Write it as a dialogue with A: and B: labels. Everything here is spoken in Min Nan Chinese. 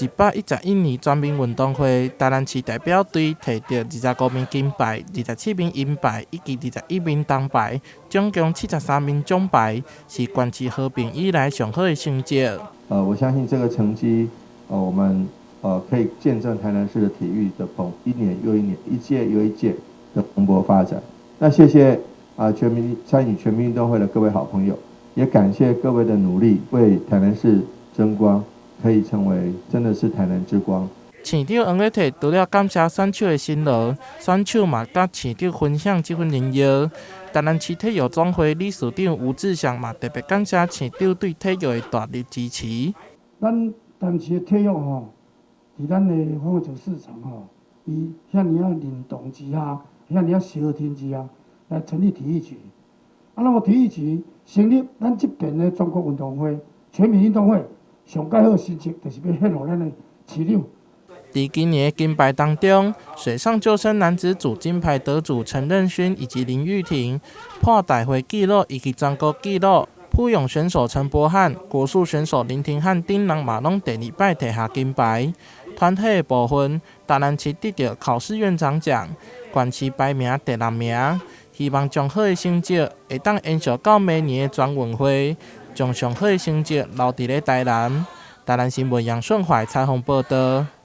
A: 111年全民運動會，台南市代表隊提著25面金牌、27面銀牌以及21面銅牌，總共73面獎牌，是縣市合併以來上好的成績。
B: 我相信這個成績，我們可以見證台南市的體育的蓬一年又一年、一屆又一屆的蓬勃發展。那謝謝啊，全民參與全民運動會的各位好朋友，也感謝各位的努力，為台南市爭光。可以成為真的是台南之光。
A: 市長黃偉哲除了感謝選手的辛勞，選手嘛佮市長分享這份榮耀。台南市體育總會理事長吳志祥嘛特別感謝市長對體育的大力支持。
C: 咱台南市的體育吼，佇咱的黃偉哲市長吼，伊遐爾仔認同之下，遐爾仔相挺之下，來成立體育局。啊，那麼體育局成立，咱這邊的全國運動會、全民運動會。上蓋好成績，就是欲獻予咱的市長。
A: 佇今年的金牌當中，水上救生男子組金牌得主陳任勳以及林玉婷破大會紀錄以及全國紀錄。蹼泳選手陳柏翰、國術選手林廷漢等人嘛攏第二擺提下金牌。團體的部分，台南市得著考試院長獎，縣市排名第六名。希望將好的成績會當延續到明年的全運會，將上好的成績留佇咧台南。台南新聞楊順懷採訪報導。